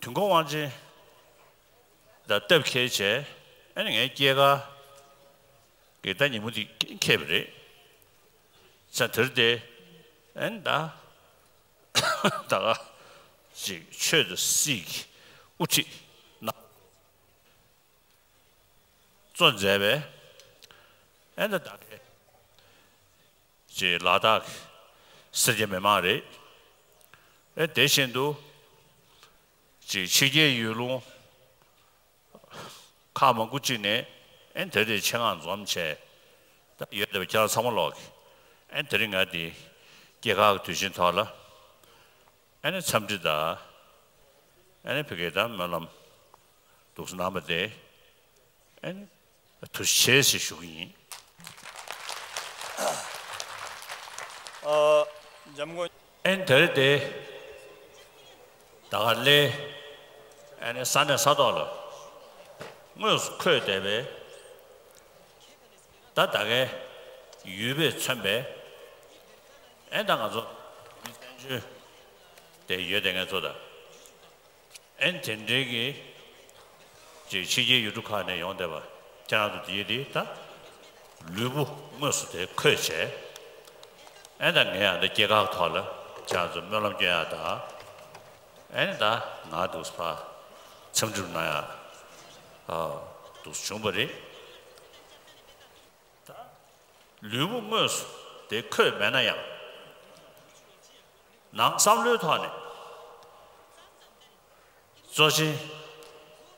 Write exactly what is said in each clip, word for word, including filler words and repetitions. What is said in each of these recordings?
དུས་འཁོར་དབང་ཆེན་དང་སྟབས་འཁེལ་བྱས། ཨ་ནི་ངའི་སྐྱེས་སྐར་གྱི་ད་ཉིན་མོ་དེ་འཁེལ་བ་རེད། ཙང་དེར་དེ་ཨ་ནི་ད་ད་ག་ཅིག་ཆོས་དང་སྲིད་ཀྱི་དབུ་ཁྲིད་གནང་གཙོ་མཛད་པའི་ཨ་ནི་ད་ག་ཅིག་ལ་དྭགས་སེར་སྐྱ་མི་མང་རེད། ཨེ་དེ་བཞིན་དུ་ཅིག་ཕྱི་རྒྱལ་ཡུལ་ལུང་ཁག་མང་པོ་ཅིག་ནས་ཨེ་དེ་རིང་ཆེད་མངགས་འཛོམས་བྱས་ད་ཡོད་བསྡད་པ་ཁྱེད་རང་ཚང་མ་ལོག་གི་ཨེ་དེ་རིང་ང་འདི་སྐྱེས་སྐར་གྱི་དུས་ཆེན་ཐོག་ལ་ཨེ་ནི་འཚམས་འདྲི་དང་ཨེ་ནི་ཕ་གིར་ད་སྨོན་ལམ་འདུག་སེ་གནང་བ་དེ་ཨེ་ནི་ཐུགས་རྗེ་ཆེ་ཞེས་ཞུ་གི་ཡིན། ཨ། འཇམ་མགོན། ཨེ་ནི་དེར་དེ་ད་ག་ལས་ཨེ་ནི་ས་གནས་ས་ཐོག་ལ་དངོས་སུ་འཁོད་བསྡད་པའི་ད་ད་གའི་ཡུལ་པས་མཚོན་པའི་ཨེ་ད་ང་ཚོ་མི་བཙན་བྱོལ་དེ་ཡོད་དེ་ངས་ཚོ་ད། ཨེ་ནི་དེ་འདྲའི་གི་ཅིག་ཕྱི་རྒྱལ་ཡུལ་གྲུ་ཁག་ནས་ཡོང་བསྡད་པ་ཁྱེད་རང་ཚོ་དེ་ཡི་དེ་ད་ལུས་པོ་དངོས་སུ་དེ་འཁོད་བྱས། ཨེ་ད་ངས་ཡང་ད་སྐྱེས་སྐར་ཐོག་ལ་ཁྱེད་རང་ཚོ་སྨོན་ལམ་སྐྱོན་ཡག་ད། ཨེ་ནི་ད་ང་འདུག་སེ་ཕར་འཚམས་འདྲི་གནང་ཡག་ཨ་འདུག་སེ་བྱུང་བ་རེད། ད་ལུས་པོ་དངོས་སུ་དེ་འཁོད་མེད་ན་ཡང་། ནང་བསམ་བློའི་ཐོག་ནས་གཙོ་ཆེན་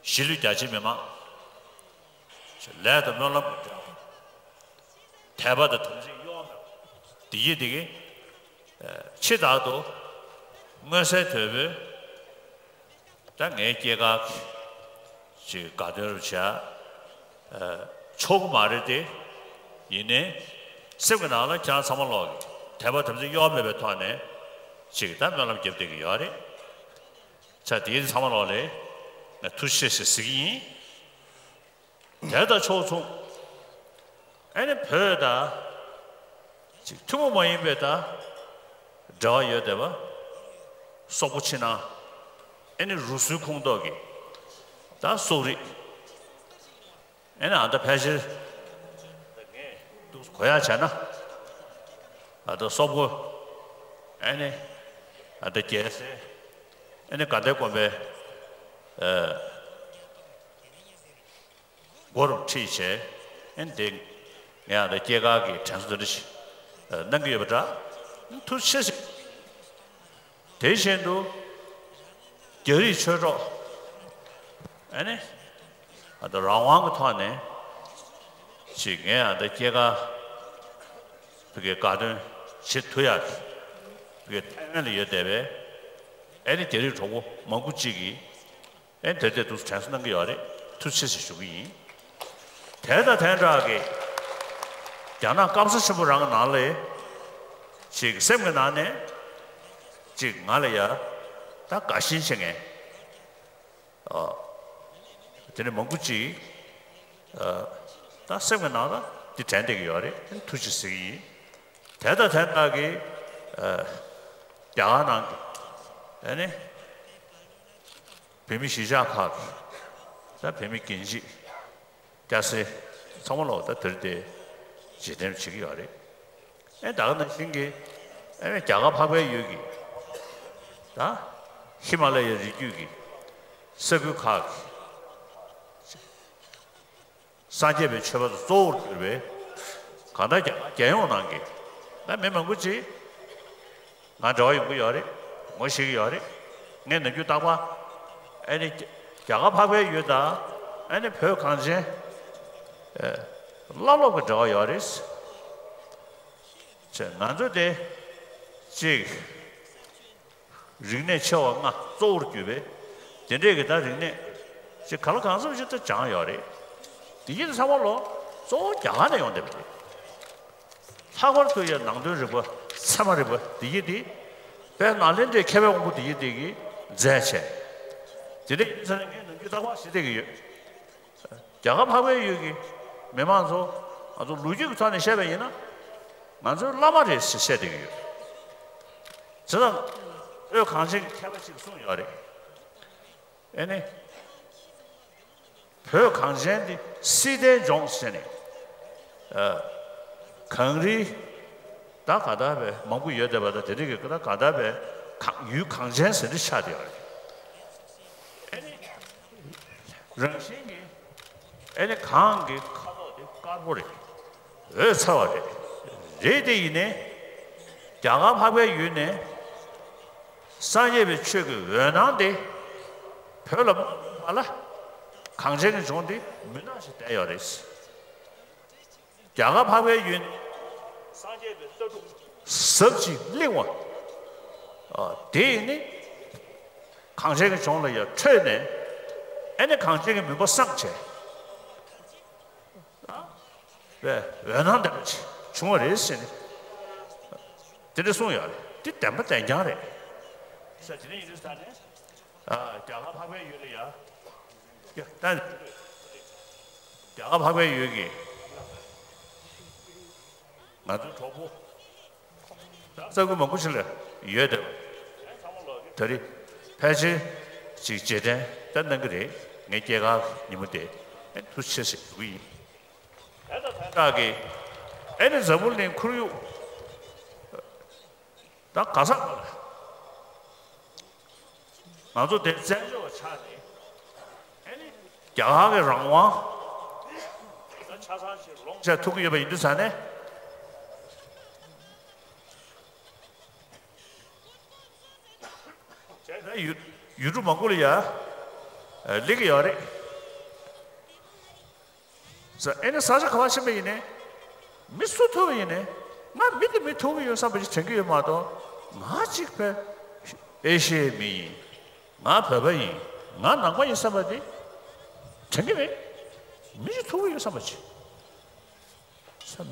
གཞིས་ལུས་རྒྱ་ཆེ་མི་མང་ལས་དང་སྨོན་ལམ་གྱི་འབྲེལ་བ་དད་པ་དང་དམ་ཚིག་གཡོ་མེད་འདི་ཡིད་འདི་གི་ཕྱི་ལྟར་དུ་མངོན་གསལ་དོད་པོས་ད་ངའི་སྐྱེས་སྐར་ཅིག་དགའ་སྟོན་རུ་བྱ་ཆོག་གི་མ་རེད་དེ། ཡིན་ནའི་སེམས་ཀྱི་ནང་ལ་ཁྱེད་རང་ཚང་མ་ལོག་གི་དད་པ་དམ་ཚིག་གཡོ་མེད་པའི་ཐོག་ནས་ཅིག་ད་སྨོན་ལམ་རྒྱབ་བསྡད་ཀྱི་ཡོད་རེད། ཆ་དེའི་ཚང་མ་ལོག་ལས་ང་ཐུགས་རྗེ་ཆེ་ཞེས་ཟེར་གྱི་ཡིན། དེ་དང་ཕྱོགས་མཚུངས་ཨེ་ནི་བོད་དང་ཅིག་ཐུན་མོང་མ་ཡིན་པའི་དང་འབྲེལ་བ་ཡོད་བསྡད་པ། སོག་པོ་ཕྱི་ནང་ཨེ་ནི་རུ་སུའི་ཁོངས་གཏོགས་ཀྱི་ད་སོག་རིགས་ཨེ་ནི་ཨ་ད་ཕལ་ཆེར་འདུག་གོ་ཡག་བྱས་ན་ཨ་ད་སོག་པོ་ཨེ་ནི་ཨ་ད་རྒྱལ་སྲས་ཨེ་ནི་དགའ་ལྡན་དགོན་པའི་ཨ། སྒོ་རུ་ཁྲིད་བྱས། ཨེ་འདི་ངས་ཨ་ད་སྐྱེས་སྐར་གྱི་དྲན་གསོ་འདི་འདྲ་ཞིག་གནང་གི་ཡོད་པ་འདྲ། ཐུགས་རྗེ་ཆེ། དེ་བཞིན་དུ་རྒྱ་རིགས་ཆོས་གྲོགས་ཨེ་ནི་ཨ་ད་རང་དབང་གི་ཐོག་ནས་ཅིག་ངས་ཨ་ད་སྐྱེས་སྐར་བོད་ཀྱི་དགའ་སྟོན་བྱེད་ཐུབ་ཡག་གི་ཐའེ་ཝན་ལ་ཡོད་བསྡད་པའི་ཨེ་ནི་རྒྱ་རིགས་གྲོགས་པོ་མང་པོ་ཅིག་གིས། ཨེ་དེ་དེ་དུས་དྲན་གསོ་གནང་གི་ཡོད་རེད། ཐུགས་རྗེ་ཆེ་ཞུ་གི་ཡིན། དེ་དང་དེ་འདྲ་གི་རྒྱ་ནག་སྐམ་ས་ཆེན་པོ་རང་གི་ནང་ལ་ཅིག་སེམས་ཀྱི་ནང་ནས་ཅིག་ང་ལ་ཡ་ད་དགའ་ཞེན་བྱེད་མཁན་ཨ་དེ་འདྲ་མང་པོ་ཅིག་ཨ་ད་སེམས་ཀྱི་ནང་ལ་འདི་དྲན་བསྡད་ཀྱི་ཡོད་རེད། ཐུགས་རྗེ་ཆེ་ཟེར་གི་ཡིན། དེ་དང་དེ་འདྲ་གི་ཨ་རྒྱ་གར་ནང་གི་ཨ་ནི། བོད་མི་གཞིས་ཆགས་ཁག་གི་ད་བོད་མི་རྒན་བྱིས་སྐྱ་སེར་ཚང་མ་ལོག་ད་དེར་དེ་རྗེས་དྲན་བྱེད་ཀྱི་ཡོད་རེད། ཨེ་ད་ག་ནང་བཞིན་གྱི་ཨེ་རྒྱ་གར་འཕགས་པའི་ཡུལ་གྱི་ད་ཧི་མ་ལ་ཡའི་རི་རྒྱུད་ཀྱི་ས་ཁུལ་ཁག་གི་སངས་རྒྱས་པའི་ཆོས་པ་ཚོ་གཙོ་བོར་གྱུར་པའི་གང་ལྟར་རྒྱ་རྒྱལ་ཡོངས་ནང་གི་ད་མི་མང་པོ་ཅིག་ང་འབྲེལ་བ་ཡོང་གི་ཡོད་རེད། ངོ་ཤེས་ཀྱི་ཡོད་རེད། ངས་ནམ་རྒྱུན་རྟག་པར་ཨ་ནི་རྒྱ་གར་འཕགས་པའི་ཡུལ་དང་ཨ་ནི་བོད་གངས་ཅན་བླ་སློབ་ཀྱི་འབྲེལ་བ་ཡོད་རེད། ང་ཚོ་དེ་གཅིག་རིག་གནས་ཆེ་བ་ལྔ་གཙོ་བོར་གྱུར་པའི་དེ་འདྲས་ཀྱི་ད་རིག་གནས་ཅིག་ག་ལ་གང་འཚམ་ཞིག་ད་སྦྱངས་ཡོད་རེད། དེ་ཡིན་ཚང་མ་ལོ་གཙོ་བོ་རྒྱ་གར་ནས་ཡོང་བསྡད་པ་རེད། ལྷག་པར་དུ་ཡང་ནང་དོན་རིག་པ་ཚད་མ་རིག་པ་དེ་ཡིན་དེ་དཔལ་ནཱ་ལེནྡྲའི་མཁས་པའི་དབང་པོ་དེ་ཡིན་དེ་གིས་མཛད་བྱས། དེ་འདྲས་ཡིན་ཚང་ངས་ནམ་རྒྱུན་རྟག་པར་ཞུ་བསྡད་ཀྱི་ཡོད། རྒྱ་གར་འཕགས་པའི་ཡུལ་གྱི་མི་མང་ཚོ་ང་ཚོ་ལོ་རྒྱུས་ཀྱི་ཐོག་ནས་བཤད་པ་ཡིན་ན་ང་ཚོའི་བླ་མ་རེད་ཞེས་བཤད་བསྡད་ཀྱི་ཡོད། བྱས་ཙང་བོད་གངས་ཅན་གྱི་མཁས་པ་ཞིག་གསུངས་ཡོད་རེད། ཨེ་ནི། བོད་གངས་ཅན་འདི་སྲིད་དལ་ལྗོངས་ཟེར་ནས། ཨ། གངས་རི། ད་ག་ད་བས་མང་པོ་ཡོད་བསྡད་པ་དང་དེ་རིགས་ཀྱི་ད་ག་ད་བས་གངས་ཡུལ་གངས་ཅན་ཟེར་འདི་ཆགས་བསྡད་ཡོད་རེད། ཨེ་ནི། རང་བཞིན་གྱིས། ཨེ་ནི་གངས་ཀྱི་ཁ་དོག་དེ་དཀར་པོ་རེད། འོད་ཚ་བ་རེད། རེད་དེ་ཡིན་ནའི། རྒྱ་གར་འཕགས་པའི་ཡུལ་ནས། སངས་རྒྱས་པའི་ཆོས་ཀྱི་འོད་སྣང་དེ། བོད་ལ་མ་ལ། གངས་ཅན་གྱི་ལྗོངས་འདི་མུན་ནག་ཞིག་བསྡད་ཡོད་རེད། རྒྱ་གར་འཕགས་པའི་ཡུལ་ནས། སངས་རྒྱས་པའི་ལྟ་གྲུབ་ཟབ་ཅིང་བརླིང་བ། ཨ། དེ་ཡིས་ནི། གངས་ཅན་གྱི་ལྗོངས་ལ་ཡང་འཕྲོས་ནས། ཨེ་ནི་གངས་ཅན་གྱི་མུན་པ་སངས་བྱས། ཨ། འོད་སྣང་ལྡན་པ་ཅིག་བྱུང་བ་རེད་ཟེར་ནས། དེ་འདྲ་གསུངས་ཡོད་རེད། དེ་བདེན་པ་བདེན་རྐྱང་རེད། ས་དེ་ནས་ཡིན་དུས་ས་ནས། ཨ། རྒྱ་གར་འཕགས་པའི་ཡུལ་ལ་ཡ། ཡ། ད། རྒྱ་གར་འཕགས་པའི་ཡུལ་གྱི་ང་ཚོའི་གྲོགས་པོ་ས་ཁུལ་མང་པོ་ཞིག་ལ་ཡོད་དེ། ད་རེས་ཕལ་ཆེར་ཅིག་རྗེས་དྲན་ད་གནང་གི་རེད། ངའི་སྐྱེས་སྐར་ཉིན་མོ་དེ་ཐུགས་རྗེ་ཆེ་ཞེས་ཞུ་གི་ཡིན། ད་གི་ཨེ་ནི་འཛམ་བུ་གླིང་ཁོར་ཡུག་ད་ག་ས་ག་ལ། ང་ཚོ་དེ་བཙན་བྱོལ་བ་ཆགས་ནས། ཨེ་ནི། རྒྱ་གར་གྱི་རང་དབང་ད་ཆ་ཚང་ཞིག་ལོངས་སྤྱད་ཐུབ་ཀྱི་ཡོད་པ་ཡིན་དུས་ཙང་ནས། ད་ཡུལ་ཡུལ་གྲུ་མང་པོ་ལ་ཡ་སླེབས་ཀྱི་ཡོད་རེད། ས། ཨེ་ནི་ས་ཆ་ག་པར་ཕྱིན་པ་ཡིན་ནའི། མི་སུ་ཐུག་པ་ཡིན་ནའི། ང་མི་དེ་མི་ཐུག་གི་ཡོད་བསམ་པ་ཞིག་དྲན་གྱི་ཡོད་མ་གཏོགས། ང་གཅིག་པའི་ཨེ་ཤི་ཡའི་མི་ཡིན། ང་བོད་པ་ཡིན། ང་ནང་པ་ཡིན་བསམ་པ་དེ་དྲན་གྱི་མེད། མི་ཞིག་ཐུག་གི་ཡོད་བསམ་པ་ཞིག།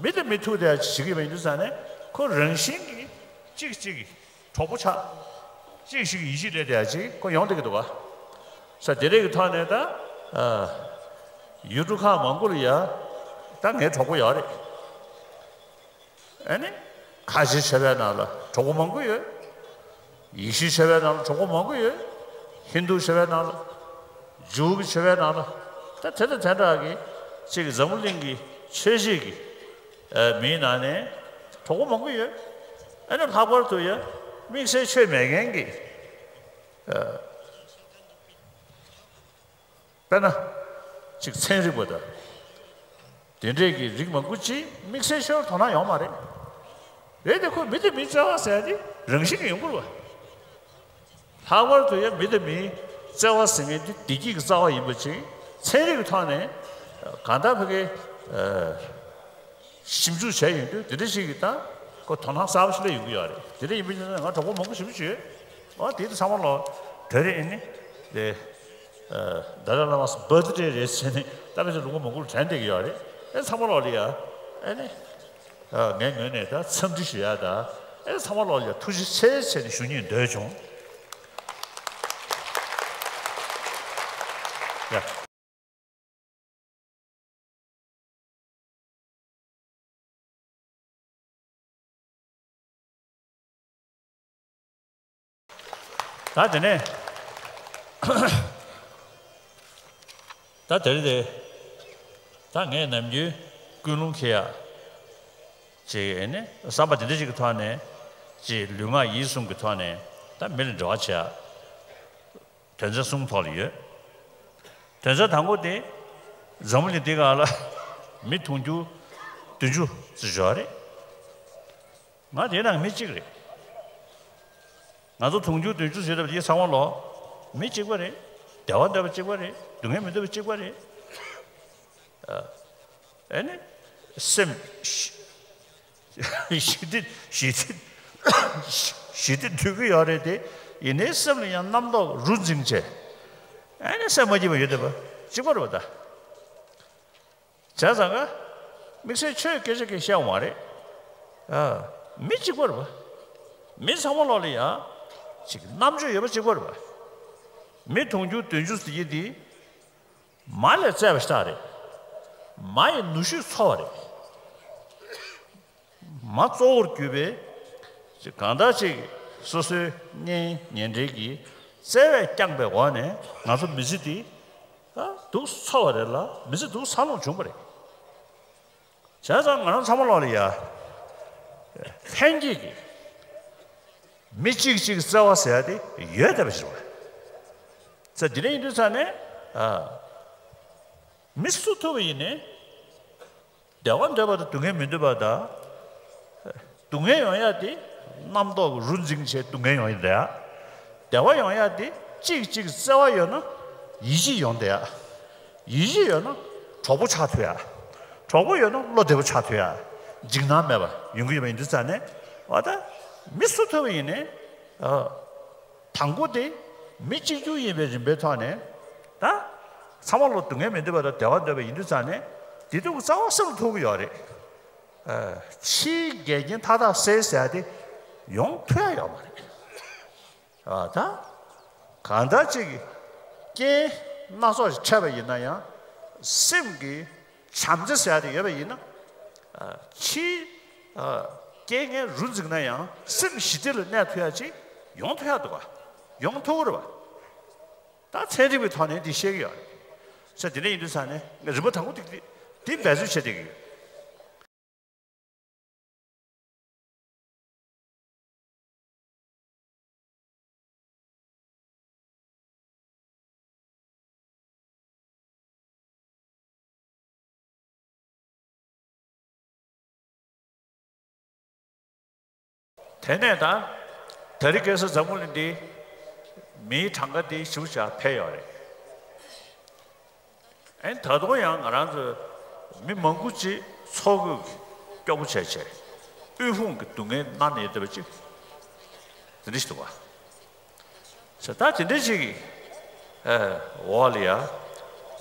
མི་དེ་མི་ཐུག་དེ་ཞིག་གི་མི་འདུག་ཙང་ནས་ཁོ་རང་བཞིན་གྱིས་གཅིག་གཅིག་གི་གྲོགས་པོ་ཆགས། གཅིག་ཞིག་ཡིད་ཆེས་སླེབས་དེ་ཅིག་ཁོ་ཡོང་བསྡད་ཀྱི་འདུག་ག། ས་དེ་རིགས་ཀྱི་ཐོག་ནས་ད། ཨ། ཡུལ་གྲུ་ཁག་མང་པོ་ལ་ཡ་ད་ངའི་གྲོགས་པོ་ཡོད་རེད། ཨ་ནི། ཁ་ཆེ་བྱ་བའི་ནང་ལ་གྲོགས་པོ་མང་པོ་ཡོད། ཡེ་ཤུའི་བྱ་བའི་ནང་ལ་གྲོགས་པོ་མང་པོ་ཡོད། ཧིན་དུའི་བྱ་བའི་ནང་ལ། ཇུའུ་གི་བྱ་བའི་ནང་ལ། ད་དེ་དང་དེ་འདྲ་གི་གཅིག་གི་འཛམ་བུ་གླིང་གི་ཆོས་བྱེད་ཀྱི། ཨ། མིའི་ནང་ནས་གྲོགས་པོ་མང་པོ་ཡོད། ཨ་ནི་ལྷག་པར་དུ་ཡང་དམིགས་བསལ་ཆོས་མེད་མཁན་གྱི། ཨ། དཔེར་ན། གཅིག་ཚན་རིག་པ་དང་། དེ་འདྲས་ཀྱི་རིགས་མང་པོ་ཅིག་དམིགས་བསལ་ཤོར་དོ་སྣང་ཡོང་མ་རེད། རེད་དེ་ཁོ་མི་དང་མི་བརྩེ་བ་ཟེར་ཡ་དེ་རང་བཞིན་གྱིས་ཡོང་གི་རེད་བ། ལྷག་པར་དུ་ཡང་མི་དང་མི་བརྩེ་བ་ཟེར་མཁན་དེ་བདེ་སྐྱིད་ཀྱི་རྩ་བ་ཡིན་པ་ཅིག་ཚན་རིག་གི་ཐོག་ནས་གང་ལྟར་ཕ་གི། ཨ། ཞིབ་འཇུག་བྱས་ཡོང་དུས་དེ་འདྲ་ཞིག་གི་ད་ཁོ་དོ་སྣང་གསར་པ་ཞིག་སླེབས་ཡོང་གི་ཡོད་རེད། དེ་འདྲ་ཡིན་པ་ཡིན་ན་ང་གྲོགས་པོ་མང་པོ་ཞེ་པོ་ཅིག་ཡོད། འོ་དེ་ཚང་མ་ལོ་དེ་རེད། ཨེ་ནི་དེ། ཨ། ཏཱ་ལའི་བླ་མ་སི་བར་ཐི་ཌེ་རེད་ཟེར་ནས་ད་ཕལ་ཆེར་ལུང་པ་མང་པོ་ལ་དྲན་བསྡད་ཀྱི་ཡོད་རེད། ཨེ་ཚང་མ་ལོ་ལ་ཡ། ཨེ་ནི། ཨ། ངའི་ངོས་ནས་ད་འཚམས་འདྲི་ཞུ་ཡ་ད། ཨེ་ཚང་མ་ལོ་ལ་ཡ་ཐུགས་རྗེ་ཆེ་ཟེར་ནས་ཞུ་སྙིང་འདོད་བྱུང་། ཡ། ད་དེ་ནས། ད་དེ་རེད་དེ། ད་ངས་ནམ་རྒྱུན་ཀུན་སློང་འཁྱེར་ཡག་ཅིག་ཨེ་ནི་བསམ་པ་དེ་འདྲ་ཞིག་གི་ཐོག་ནས་ཅིག་ལུས་ངག་ཡིད་གསུམ་གྱི་ཐོག་ནས་ད་མི་ལ་འབྲེལ་བ་བྱེད་ཡག་དོན་ཚན་གསུམ་ཐོག་ལ་ཡོད། དོན་ཚན་དང་པོ་དེ། འཛམ་བུ་གླིང་འདི་སྒང་ལ་མི་དུང་ཕྱུར་བདུན་ཅུ་ཙམ་ཡོད་རེད། ང་དེའི་ནང་མི་གཅིག་རེད། ང་ཚོ་དུང་ཕྱུར་བདུན་ཅུ་ཟེར་བ་དེ་ཚང་མ་ལོ་མི་གཅིག་པ་རེད། བདེ་བ་འདོད་པ་གཅིག་པ་རེད། སྡུག་བསྔལ་མི་འདོད་པ་གཅིག་པ་རེད། ཨ། ཨེ་ནི། སེམས་ཞི་ཞི་བདེ་ཞི་བདེ་ཞི་བདེ་འདོད་ཀྱི་ཡོད་རེད་དེ། ཡིན་ནའི་སེམས་ལ་ཡང་རྣམ་རྟོག་རུ་འཛིང་བྱས། ཨེ་ནི་སེམས་མ་སྐྱིད་པ་ཡོད་བསྡད་པ་གཅིག་པ་རེད་པ་ད། བྱས་ཙང་ཀ། དམིགས་བསལ་ཆོས་སྐད་ཆ་གི་བཤད་འོང་བ་རེད། ཨ། མི་གཅིག་པ་རེད་པ། མི་ཚང་མ་ལོག་ལ་ཡ། ཅིག་རྣམ་དཔྱོད་ཡོད་པ་གཅིག་པ་རེད་པ། མི་དུང་ཕྱུར་བདུན་ཅུ་ཟེར་གྱི་འདི། མ་ལས་བཙལ་བ་ཞིག་རེད། མ་ཡི་ནུ་ཞོས་འཚོ་བ་རེད། མ་གཙོ་བོར་གྱུར་པའི་ཅིག་གང་ལྟར་ཅིག་སོ་སོའི་གཉེན་ཉེ་འབྲེལ་གྱི་ བརྩེ་བས་བསྐྱངས་པའི་འོག་ནས་ང་ཚོ་མི་ཚེ་འདི་ཨ་སྡུག་ཚ་བ་རེད་ལ། མི་ཚེ་སྡུག་ཚ་ལོང་བྱུང་བ་རེད། བྱས་ཙང་ང་རང་ཚང་མ་ལོག་ལ་ཡ། ལྷན་སྐྱེས་ཀྱི་མི་གཅིག་གཅིག་བརྩེ་བ་ཟེར་ཡ་དེ་ཡོད་བསྡད་པ་ཞིག་རེད། ཙང་དེ་འདྲ་ཡིན་དུས་ཙང་ནས་ཨ། མི་སུ་ཐུབ་པ་ཡིན་ནའི། བདེ་བ་འདོད་པ་དང་སྡུག་བསྔལ་མི་འདོད་པ་དང་། སྡུག་བསྔལ་ཡོང་ཡ་དེ་རྣམ་རྟོག་རུ་འཛིང་བྱས་སྡུག་བསྔལ་ཡོང་ཡ་རེད། བདེ་བ་ཡོང་ཡ་དེ་གཅིག་གཅིག་བརྩེ་བ་ཡོད་ན་ཡིད་ཆེས་ཡོང་བསྡད་ཡ། ཡིད་ཆེས་ཡོད་ན་གྲོགས་པོ་ཆགས་ཐུབ་ཡ། གྲོགས་པོ་ཡོད་ན་བློ་བདེ་པོ་ཆགས་ཐུབ་ཡ། འཇིགས་སྣང་མེད་པ་ཡོང་གི་ཡོད་པ་ཡིན་དུས་ཙང་ནས་འོ་ད་མི་སུ་ཐུབ་པ་ཡིན་ནའི། ཨ། དང་པོ་དེ་མི་གཅིག་གྱུར་ཡིན་པའི་རིམ་པའི་ཐོག་ནས་ད་ཚང་མ་ལོ་སྡུག་བསྔལ་མི་འདོད་པ་དང་བདེ་བ་འདོད་པ་ཡིན་དུས་ཙང་ནས་བདེ་སྡུག་གི་རྩ་བ་སེལ་ཐུབ་ཀྱི་ཡོད་རེད། ཨ། ཕྱིའི་འགལ་རྐྱེན་མཐའ་དག་སེལ་ཟེར་ཡ་དེ་ཡོང་ཐུབ་ཡ་ཡོད་མ་རེད། ཨ། ད་གང་ལྟར་ཅིག་རྐྱེན་སྣ་ཚོགས་ཤིག་འཕྲད་པ་ཡིན་ན་ཡང་སེམས་ཀྱི་བྱམས་བརྩེ་ཟེར་ཡ་དེ་ཡོད་པ་ཡིན་ན། ཨ། ཕྱིའི་ཨ། རྐྱེན་ངན་རུ་འཛིང་ན་ཡང་སེམས་ཞི་བདེ་ལ་གནས་ཐུབ་ཡ་ཅིག་ཡོང་ཐུབ་ཡ་འདུག་ག་ཡོང་ཐུབ་ཀྱི་རེད་པ། ད་ཚན་རིག་པའི་ཐོག་ནས་འདི་བཤད་ཀྱི་ཡོད་རེད། ས་དེ་འདྲ་ཡིན་དུས་ཙང་ནས་ངས་རིམ་པ་དང་པོ་དེ་དེ་འབད་རྩོལ་བྱེད་བསྡད་ཀྱི་ཡོད། དེ་ནས་ད་དེ་རིང་ཁ་སང་འཛམ་བུ་གླིང་འདི་མིའི་གྲངས་ཀ་འདི་ཞེ་པོ་ཅིག་འཕེལ་ཡོད་རེད། ཨེ། ད་དུང་ཡང་ང་རང་ཚོ་མི་མང་པོ་ཅིག་འཚོ་གོས་ཀྱི་སྐྱོ་པོ་བྱས་བྱས་དབུལ་ཕོངས་ཀྱི་སྡུག་བསྔལ་མནར་ནས་ཡོད་བསྡད་པ་ཅིག་དེ་འདྲ་ཞིག་འདུག་ག་ས་ད་དེ་འདྲ་ཞིག་གི་ཨེ། འོག་ལ་ཡ།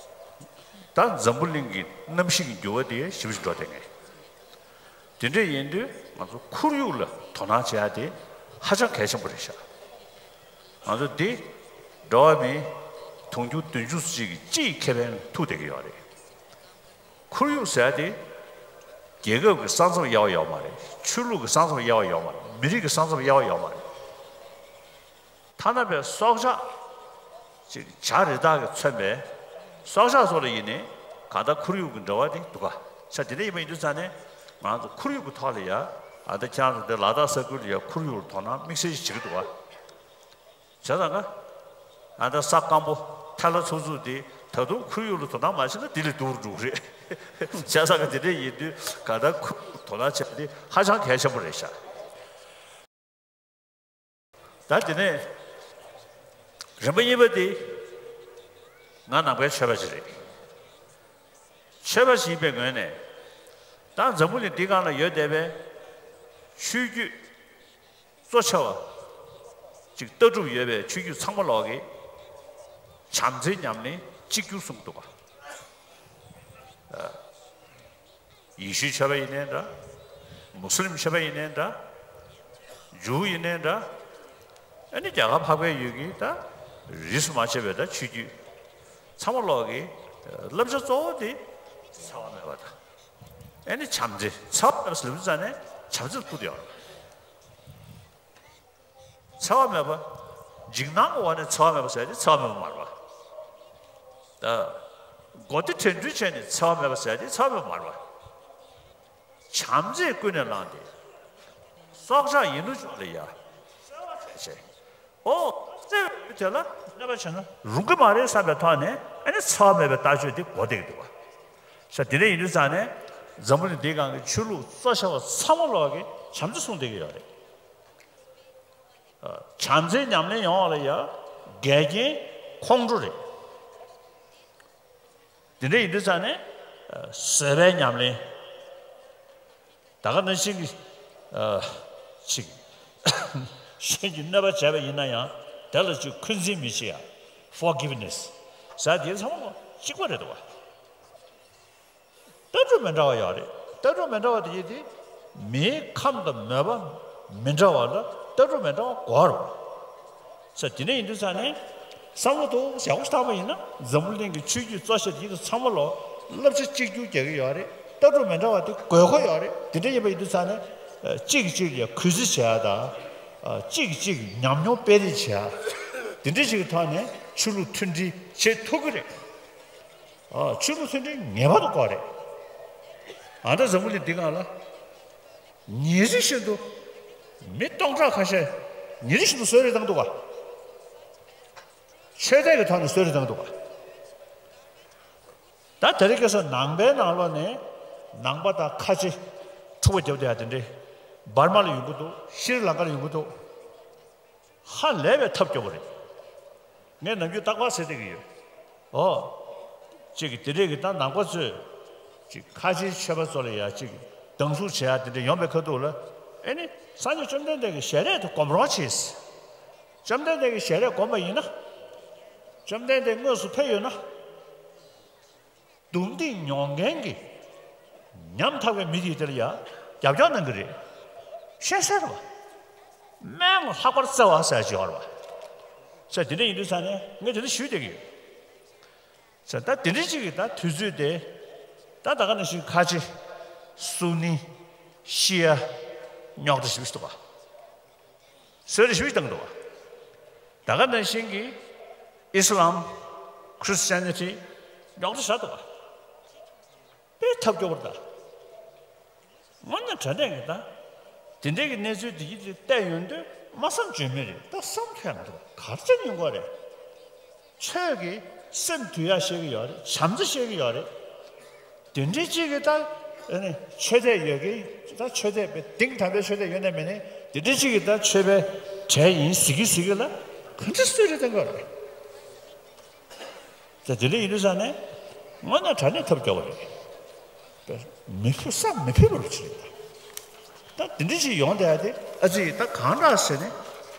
ད་འཛམ་བུ་གླིང་གི་གནམ་གཤིས་ཀྱི་འགྱུར་བ་དེ་ཞེ་པོ་ཅིག་འགྲོ་བསྡད་མཁན། དེ་འདྲ་ཡིན་དུས་ང་ཚོ་ཁོར་ཡུག་ལ་དོ་སྣང་བྱེད་ཡ་དེ་ཧ་ཅང་གལ་ཆེན་པོ་རེད་ཤག་ང་ཚོ་འདི་འགྲོ་བ་མི་དུང་ཕྱུར་བདུན་ཅུ་ཅིག་གི་སྤྱི་ཡི་ཁེ་ཕན་ཐུག་བསྡད་ཀྱི་ཡོད་རེད། ཁོར་ཡུག་ཟེར་ཡ་དེ་རྒྱལ་ཁབ་ཀྱི་ས་མཚམས་དབྱེ་བ་ཡོད་མ་རེད། ཆོས་ལུགས་ཀྱི་ས་མཚམས་དབྱེ་བ་ཡོད་མ་རེད། མི་རིགས་ཀྱི་ས་མཚམས་དབྱེ་བ་ཡོད་མ་རེད། ཐ་ན་པའི་སྲོག་ཆགས་ཅིག་བྱ་རི་དྭགས་ཀྱིས་མཚོན་པའི་སྲོག་ཆགས་སོགས་ལ་ཡིན་ནའི་གང་ལྟར་ཁོར་ཡུག་གི་འབྲེལ་བ་དེ་འདུག་ག་ས་དེ་འདྲ་ཡིན་པ་ཡིན་དུས་ཙང་ནས་ང་ཚོ་ཁོར་ཡུག་གི་ཐོག་ལ་ཡ། ཨ། ད་ཁྱེད་རང་ཚོ་འདི་ལ་དྭགས་ས་ཁུལ་ལ་ཡ་ཁོར་ཡུག་ལ་དོ་སྣང་དམིགས་བསལ་ཞིག་བྱེད་ཀྱི་འདུག་ག་བྱས་ཙང་ཀ་ཨ། ད་ས་སྐམ་པོ་ཐལ་བ་ཚུགས་ཚུགས་དེ་ད་དུང་ཁོར་ཡུག་ལ་དོ་སྣང་མ་བྱས་ན་དེ་ལས་སྡུག་རུ་འགྲོ་གི་རེད། བྱས་ཙང་ཀ་དེ་འདྲ་ཡིན་དུས་གང་ལྟར་ཁོར་ཡུག་ལ་དོ་སྣང་བྱེད་པ་དེ་ཧ་ཅང་གལ་ཆེན་པོ་རེད་ཤག་ད་དེ་ནས་རིམ་པ་གཉིས་པ་དེ་ང་ནམ་མཁའི་ཆོས་པ་ཞིག་རེད། ཆོས་པ་ཞིག་ཡིན་པའི་ངོས་ནས་ད་འཛམ་བུ་གླིང་འདི་སྒང་ལ་ཡོད་བསྡད་པའི་ཆོས་བརྒྱུད་གཙོ་ཆེ་བ་ཅིག་ལྟ་གྲུབ་ཡོད་པའི་ཆོས་བརྒྱུད་ཚང་མ་ལོག་གིས་བྱམས་བརྩེའི་ཉམས་ལེན་གཅིག་གྱུར་གསུང་གི་འདུག་ག་ཡེ་ཤུའི་ཆོས་པ་ཡིན་ནའི་འདྲ། མུ་སི་ལིམ་ཆོས་པ་ཡིན་ནའི་འདྲ། ཇུའུ་ཡིན་ནའི་འདྲ། ཨ་ནི་རྒྱ་གར་འཕགས་པའི་ཡུལ་གྱི་ད་རིས་སུ་མ་ཆད་པའི་ད་ཆོས་བརྒྱུད་ཚང་མ་ལོག་གི་བསླབ་བྱ་གཙོ་བོ་དེ་འཚེ་བ་མེད་པ་དང་། ཨ་ནི་བྱམས་བརྩེ། འཚེ་བ་མེད་པ་ཟེར་ལབ་དུས་ཙང་ནས་བྱམས་བརྩེ་ལ་ཐུག་བསྡད་ཡོད་རེད། འཚེ་བ་མེད་པ། འཇིགས་སྣང་གི་འོག་ནས་འཚེ་བ་མེད་པ་ཟེར་ཡ་དེ་འཚེ་བ་མེད་པ་མ་རེད་པ། ད་མགོ་རྟིང་དྲན་འཁྲུལ་བྱས་ནས་འཚེ་བ་མེད་པ་ཟེར་ཡ་དེ་འཚེ་བ་མེད་པ་མ་རེད་པ། བྱམས་བརྩེས་ཀུན་ནས་བསླངས་ཏེ། སྲོག་ཆགས་ཡིན་ནོ་ཅོག་ལ་ཡ། བརྩེ་བ་བྱས། ཨོ། བརྩེ་བའི་ཡུལ་དེ་ལ་གནོད་པ་བྱས་ན་རུང་གི་མ་རེད་བསམ་པའི་ཐོག་ནས་ཨ་ནི་འཚེ་བ་མེད་པའི་ལྟ་སྤྱོད་དེ་གོ་བསྡད་ཀྱི་འདུག་པ། ས་དེ་འདྲ་ཡིན་དུས་ཙང་ནས་འཛམ་བུ་གླིང་འདིའི་སྒང་གི་ཆོས་ལུགས་གཙོ་ཆེ་བ་ཚང་མ་ལོག་གིས་བྱམས་བརྩེ་གསུངས་བསྡད་ཀྱི་ཡོད་རེད། བྱམས་བརྩེའི་ཉམས་ལེན་ཡོང་བ་ལ་ཡ་འགལ་རྐྱེན་ཁོང་ཁྲོ་རེད། དེ་འདྲ་ཡིན་དུས་ཙང་ནས་བཟོད་པའི་ཉམས་ལེན། ད་ག་ནང་བཞིན་གྱི་ཅིག་གཞན་གྱིས་གནོད་པ་བྱས་པ་ཡིན་ན་ཡང་དེ་ལ་ཅིག་འཁོན་འཛིན་མི་བྱེད་ཡ། Forgiveness ཟེར་དེ་ཚང་མ་གཅིག་པ་རེད་འདུག་བ། ལྟ་གྲུབ་མི་འདྲ་བ་ཡོད་རེད། ལྟ་གྲུབ་མི་འདྲ་བ་དེ་ཡིན་ཏེ། མིའི་ཁམས་དང་མོས་པ་མི་འདྲ་བ་ལ་ལྟ་གྲུབ་མི་འདྲ་བ་དགོས་རེད། ས་དེ་འདྲ་ཡིན་དུས་ཙང་ནས་བསམ་བློ་ཐོག་ཡག་པོ་ཞིག་བཏང་པ་ཡིན་ན་འཛམ་བུ་གླིང་གི་ཆོས་བརྒྱུད་གཙོ་ཆེ་དེ་ཚོ་ཚང་མ་ལོ་བསླབ་བྱ་གཅིག་གྱུར་རྒྱག་གི་ཡོད་རེད། ལྟ་གྲུབ་མི་འདྲ་བ་དེ་དགོས་མཁོ་ཡོད་རེད། དེ་འདྲ་ཡིན་པ་ཡིན་དུས་ཙང་ནས་གཅིག་གིས་གཅིག་ལ་གུས་བརྩི་བྱེད་ཡ་དང་། གཅིག་གིས་གཅིག་ཉམས་མྱོང་སྤེལ་རེས་བྱེད་ཡ། དེ་འདྲ་ཞིག་གི་ཐོག་ནས་ཆོས་ལུགས་མཐུན་སྒྲིལ་བྱེད་ཐུབ་ཀྱི་རེད། ཨ། ཆོས་ལུགས་མཐུན་སྒྲིལ་ངེས་པར་དུ་དགོས་རེད། ཨ། ད་འཛམ་བུ་གླིང་འདི་སྒང་ལ་ཉིན་རེ་བཞིན་དུ་མི་སྟོང་ཕྲག་ཁ་ཤས་ཉིན་རེ་བཞིན་དུ་གསོད་རེས་བཏང་འདུག་ག། ཆོས་དད་ཀྱི་ཐོག་ནས་གསོད་རེས་བཏང་འདུག་ག། ད་དེ་རིང་ཁ་སང་ནང་པའི་ནང་ལོགས་ནས་ནང་པ་དང་ཁ་ཆེ་འཁྲུག་པ་རྒྱབ་བསྡད་ཡ་དེ་འདྲས་འབར་མ་ལ་ཡོང་གི་འདུག། ཤྲི་ལང་ཀ་ལ་ཡོང་གི་འདུག། ཧ་ལས་པའི་ཐབས་སྐྱོ་པོ་རེད། ངས་ནམ་རྒྱུན་རྟག་པར་ཟེར་བསྡད་ཀྱི་ཡོད། ཨོ། གཅིག་གིས་དེ་འདྲས་ཀྱི་ད་ནང་པ་ཚོས་གཅིག་ཁ་ཆེའི་ཆོས་པ་ཚོ་ལ་ཡ་གཅིག་སྡང་ཟུག་བྱེད་ཡ་དེ་འདྲས་ཡོང་པའི་ཁ་ཐུག་ལ། ཨེ་ནི་སངས་རྒྱས་བཅོམ་ལྡན་འདས་ཀྱི་ཞལ་རས་དེ་སྒོམ་རོགས་བྱེད། བཅོམ་ལྡན་འདས་ཀྱི་ཞལ་རས་བསྒོམས་པ་ཡིན་ན། བཅོམ་ལྡན་འདས་དངོས་སུ་ཕེབས་ཡོད་ན། རྡུང་རྡེག་མྱོང་མཁན་གྱི་ཉམ་ཐག་པའི་མི་དེ་དེ་ལ་ཡ་རྒྱབ་སྐྱོར་གནང་གི་རེད། ཤེས་གསལ་རེད་བ། སྨན་ལ་ལྷག་པར་བརྩེ་བ་ཟེར་ཅིག་ཡོད་རེད་བ། ཟེར་དེ་འདྲ་ཡིན་དུས་ཙང་ནས་ངས་དེ་འདྲ་ཞུས་བསྡད་ཀྱི་ཡོད། ཟེར་ད་དེ་འདྲ་ཅིག་གི་ད་དུས་ཚོད་དེ། ད་ད་ག་ནང་བཞིན་ཁ་ཆེ་སུ་ནི་ཤི་ཡ་རྙོག་དྲ་ཞིག་འདུག་བ། གསོད་རེས་ཞུས་བཏང་འདུག་བ། ད་ག་ནང་བཞིན་གྱི་ཨི་སི་ལམ། Christianity རྙོག་དྲ་ཞིག་འདུག་བ། དཔེ་ཐབས་སྐྱོ་པོ་རེད་ད། དངོས་གནས་དྲང་གནས་ཀྱི་ད། དེ་འདྲའི་གི་གནས་ཚུལ་དེ་གྱིས་དེ་བལྟས་ཡོང་དུས་མ་བསམ་བརྗོད་མེད་རེད། ད་བསམ་ཐུབ་ཡ་མི་འདུག་བ། ག་རེ་བྱས་ནས་ཡོང་གི་ཡོད་རེད། ཆོས་ཀྱི་སེམས་དུལ་ཡ་ཤེས་ཀྱི་ཡོད་རེད། བྱམས་བརྩེ་ཤེས་ཀྱི་ཡོད་རེད། དེ་འདྲའི་གཅིག་གིས་ད་ཨ་ནི་ཆོས་དད་ཡོད་ཀྱི། ད་ཆོས་དད་པའི་གཏིང་དམ་པའི་ཆོས་དད་ཡོད་ནའི་མེད་ནའི། དེ་འདྲའི་གཅིག་གིས་ད་ཆོས་པའི་གྲས་ཡིན་ཟེར་གྱི་ཟེར་གྱི་ལ་ག་འདྲ་གསོད་རེས་བཏང་གི་ཡོད་རེད། ད་དེ་འདྲ་ཡིན་དུས་ཙང་ནས་དངོས་གནས་དྲང་གནས་ཐབས་སྐྱོ་བོ་རེད། མི་ཕོད་ས་མི་ཕོད་པ་རུ་ཆགས་རེད། ད་དེ་འདྲ་ཞིག་ཡོང་བསྡད་དེ་ཨ་ཙི་ད་གང་འདྲ་ཟེར་ནས་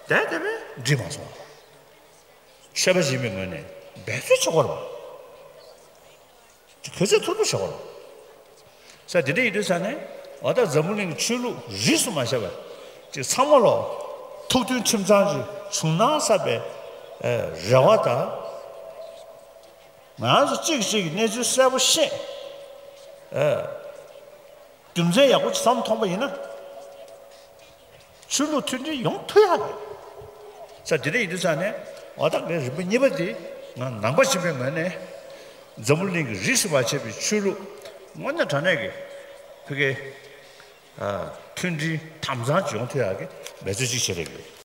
བསྡད་བསྡད་པས་འགྲིག་མ་སོང་། ཆོས་པ་ཡིན་པའི་ངོས་ནས་འབད་རྩོལ་བྱེད་དགོས་རེད་བ། གལ་ཆེ་ཐུར་པོ་བྱེད་དགོས་རེད་བ། ས་དེ་འདྲ་ཡིན་དུས་ས་ནས་འོ་ད་འཛམ་བུ་གླིང་གི་ཆོས་ལུགས་རིས་སུ་མ་ཆད་པ་ཅིག་ཚང་མ་ལོ་ཐུགས་མཐུན་ཁྲིམས་གཙང་ཅིག་བྱུང་ན་བསམ་པའི་ཨེ་རེ་བ་དང་། ང་ཚོ་གཅིག་གིས་གཅིག་གི་གནས་ཚུལ་གསལ་པོ་ཤེས། ཨེ། རྒྱུ་མཚན་ཡག་པོ་ཅིག་བསམ་མཐོང་པ་ཡིན་ན། ཆོས་ལུགས་མཐུན་སྒྲིལ་ཡོང་ཐུབ་ཡག་རེད། ས་དེ་འདྲ་ཡིན་དུས་ས་ནས་འོ་ད་ངའི་རིམ་པ་གཉིས་པ་དེ་ང་ནང་པ་ཆེན་པོའི་ངོས་ནས་འཛམ་བུ་གླིང་གི་རིས་སུ་མ་ཆད་པའི་ཆོས་ལུགས་དངོས་གནས་དྲང་གནས་ཀྱི་ཕ་གིའི་ཨ་མཐུན་སྒྲིལ་དམ་གཙང་ཅིག་ཡོང་ཐུབ་ཡག་གི་འབད་རྩོལ་ཅིག་བྱེད་རེད།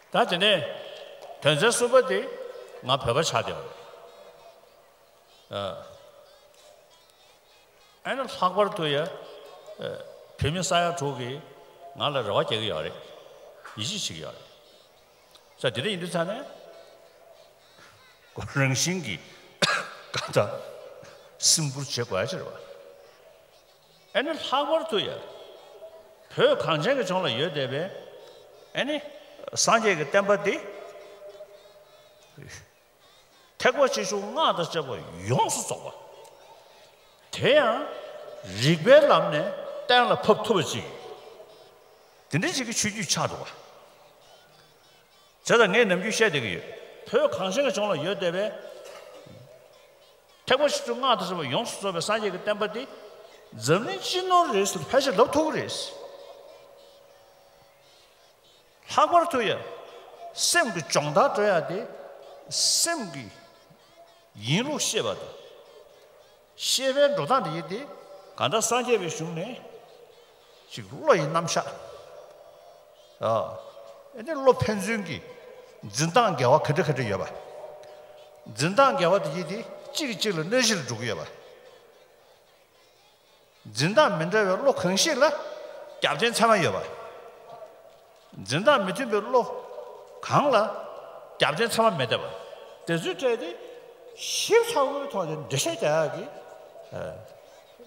ད་དེ་ནས་དོན་ཚན་གསུམ་པ་དེ་ང་བོད་པ་ཆགས་བསྡད་པ་རེད། ཨ་ནི་ལྷག་པར་དུ་ཡ་བོད་མི་ས་ཡ་དྲུག་གིས་ང་ལ་རེ་བ་རྒྱག་གི་ཡོད་རེད། ཡིད་ཆེས་བྱེད་ཀྱི་ཡོད་རེད། ས་དེ་འདྲ་ཡིན་དུས་ཙང་ནས་རང་བཞིན་གྱིས་ག་ད་སེམས་ཁུར་བྱེད་དགོས་ཡ་ཅིག་རེད་བ། ཨ་ནི་ལྷག་པར་དུ་ཡ་བོད་གངས་ཅན་གྱི་ལྗོངས་ལ་ཡོད་བསྡད་པའི་ཨ་ནི་སངས་རྒྱས་ཀྱི་བསྟན་པ་འདི་ཐེག་པ་ཆེ་ཆུང་སྔགས་དང་བཅས་པ་ཡོངས་སུ་རྫོགས་པ། དེ་ཡང་རིགས་པའི་ལམ་ནས་གཏན་ལ་ཕབ་ཐུབ་པ་ཅིག། དེ་འདྲ་ཅིག་གི་ཆོས་བརྒྱུད་ཆགས་འདུག་བ། བྱས་ཙང་ངས་ནམ་རྒྱུན་བཤད་བསྡད་ཀྱི་ཡོད། བོད་གངས་ཅན་གྱི་ལྗོངས་ལ་ཡོད་བསྡད་པའི་ཐེག་པ་ཆེ་ཆུང་སྔགས་དང་བཅས་པ་ཡོངས་སུ་རྫོགས་པའི་སངས་རྒྱས་ཀྱི་བསྟན་པ་འདི་འཛམ་གླིང་སྤྱི་ནོར་རེད་ཟེར་ཕལ་ཆེར་ལབ་ཐུབ་ཀྱི་རེད། ལྷག་པར་དུ་ཡང་སེམས་ཀྱི་སྦྱོང་བརྡར་སྤྲོད་ཡ་དེ་སེམས་ཀྱི་ཡིན་ལུགས་ཤེས་པ་དང་། ཤེས་པའི་འགྲོ་སྟངས་དེ་ཡིན་ཏེ་གང་ལྟར་སངས་རྒྱས་པའི་གཞུང་ནས་ཅིག་བློ་ཡི་རྣམ་གཞག་ཨ་ནི་བློ་ཕན་ཚུན་གྱི་འཛིན་སྟངས་འགལ་བ་ག་འདྲ་ག་འདྲ་ཡོད་པ། འཛིན་སྟངས་འགལ་བ་དེ་ཡིན་ཏེ་གཅིག་གིས་གཅིག་ལ་གནོད་གཞི་ལ་འགྲོ་གི་ཡོད་པ། འཛིན་སྟངས་མི་འདྲ་བའི་བློ་གང་ཞིག་ལ་རྒྱབ་རྟེན་ཚད་མ་ཡོད་པ། འཛིན་སྟངས་མི་མཐུན་པའི་བློ་གང་ལ་རྒྱབ་རྟེན་ཚད་མ་མེད་བསྡད་པ། དེ་ཚོའི་གྲས་དེ་ཞིབ་ཚགས་པོའི་ཐོག་ནས་འགྲེལ་བཤད་རྒྱག་ཡག་གི་ཨ་